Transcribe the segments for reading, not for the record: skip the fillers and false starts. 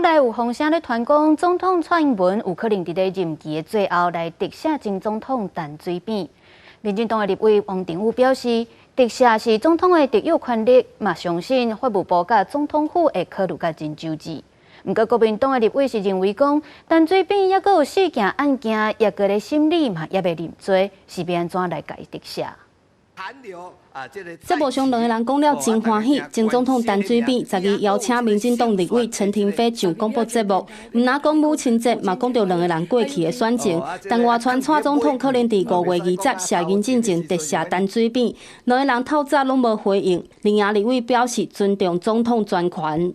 內有風聲咧傳講，總統蔡英文有可能佇咧任期的最後來特赦前總統陳水扁。民進黨的立委王定宇表示，特赦是總統的特有權力，嘛相信法務部佮總統府會考慮甲真周至。毋過國民黨的立委是認為講，陳水扁猶閣有四件案件，猶閣咧審理嘛，猶未認罪，是欲按怎來共伊特赦？節目上兩个人講了真歡喜，前總統陳水扁十二邀請民進黨立委陳亭妃上廣播節目，毋但講母親節，嘛講著兩个人過去的選情。但外傳蔡總統可能佇5月20卸任進前特赦陳水扁，兩个人透早攏無回應。林亞立委表示尊重總統專權。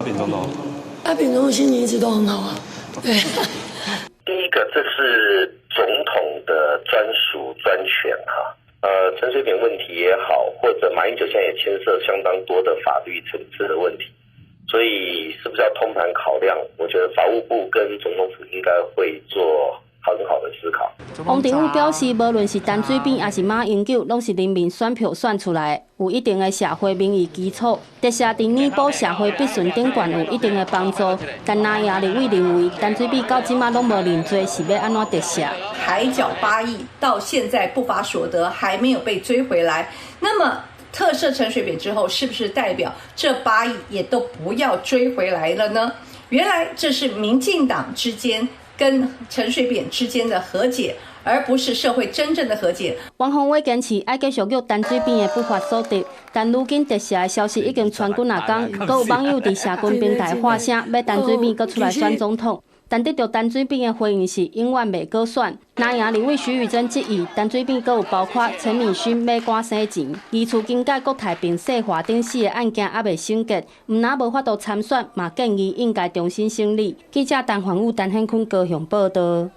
阿扁總統心情一直都很好啊。對。第一個，這是總統的專屬專權哈。陳水扁問題也好，或者馬英九現在也牽涉相當多的法律層次的問題，所以是不是要通盤考量？我覺得法務部跟總統府應該會做很好的思考。王定宇表示，無論是陳水扁抑是馬英九，攏是人民選票選出來，有一定的社會民意基礎。特赦佇彌補社會不順頂懸有一定的幫助。但藍營立委認為，陳水扁到這馬攏無認罪，是欲按怎特赦？海繳8億到現在不法所得還沒有被追回來，那麼特赦陳水扁之後，是不是代表這八億也都不要追回來了呢？原來這是民進黨之間跟陳水扁之間的和解，而不是社會真正的和解。王鴻薇堅持愛繼續約陳水扁的不法所得，但如今特赦的消息已經傳幾若工，閣有網友佇社群平台喊聲欲陳水扁閣出來選總統。但得著陳水扁的回應是永遠袂閣選。藍營立委徐宇珍質疑，陳水扁閣有包括陳敏薰買官洗錢、移除更改國泰並世華等四个案件猶未審結，毋但無法度參選，嘛建議應該重新審理。記者陳環宇、陳顯坤高雄報導。